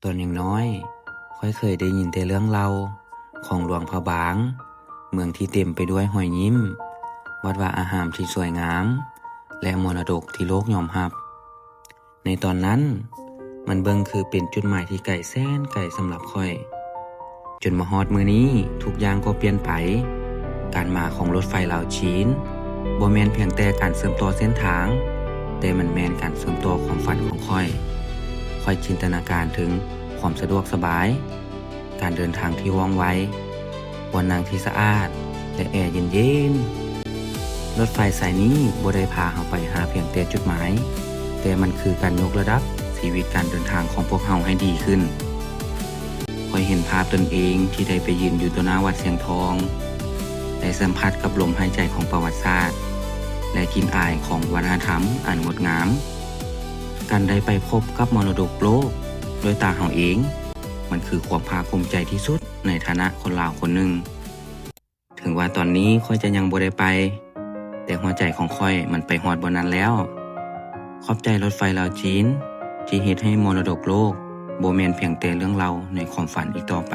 ຕອນຍັງນ້ອຍ, ຂ້ອຍເຄີຍໄດ້ຍິນແຕ່ເລື່ອງເລົ່າຂອງຫຼວງພະບາງ, ເມືອງທີ່ເຕັມໄປດ້ວຍຮອຍຍິ້ມ, ວັດວາອາຮາມທີ່ສວຍງາມ ແລະ ມໍລະດົກທີ່ໂລກຍອມຮັບ. ໃນຕອນນັ້ນ, ມັນເບິ່ງຄືເປັນຈຸດໝາຍທີ່ໄກແສນໄກສຳລັບຂ້ອຍ. ຈົນມາຮອດມື້ນີ້, ທຸກຢ່າງກໍປ່ຽນໄປ. ການມາຂອງລົດໄຟລາວຈີນ ບໍ່ແມ່ນພຽງແຕ່ການເຊື່ອມຕໍ່ເສັ້ນທາງ, ແຕ່ມັນແມ່ນການເຊື່ອມຕໍ່ຄວາມຝັນຂອງຂ້ອຍ. ຂ້ອຍຈິນຕະນາການເຖິງຄວາມສະດວກສະບາຍ, ການເດີນທາງທີ່ວ່ອງໄວ, ບ່ອນນັ່ງທີ່ສະອາດ ແລະ ແອເຢັນໆ. ລົດໄຟສາຍນີ້ບໍ່ໄດ້ພາເຮົາໄປຫາພຽງແຕ່ຈຸດໝາຍ, ແຕ່ມັນຄືການຍົກລະດັບຊີວິດການເດີນທາງຂອງພວກເຮົາໃຫ້ດີຂຶ້ນ. ຂ້ອຍເຫັນພາບຕົນເອງທີ່ໄດ້ໄປຢືນຢູ່ຕໍ່ໜ້າວັດຊຽງທອງ, ໄດ້ສຳຜັດກັບລົມຫາຍໃຈຂອງປະຫວັດສາດ ແລະ ກິ່ນອາຍຂອງວັດທະນະທຳອັນງົດງາມ. ການໄດ້ໄປພົບກັບມໍລະດົກໂລກດ້ວຍຕາເຮົາເອງ, ມັນຄືຄວາມພາກພູມໃຈທີ່ສຸດໃນຖານະຄົນລາວຄົນໜຶ່ງ. ເຖິງວ່າຕອນນີ້ຂ້ອຍຈະຍັງບໍ່ໄດ້ໄປ, ແຕ່ຫົວໃຈຂອງຂ້ອຍມັນໄປຮອດບ່ອນນັ້ນແລ້ວ. ຂອບໃຈລົດໄຟລາວຈີນ ທີ່ເຮັດໃຫ້ມໍລະດົກໂລກບໍ່ແມ່ນພຽງແຕ່ເລື່ອງເລົ່າໃນຄວາມຝັນອີກຕໍ່ໄປ.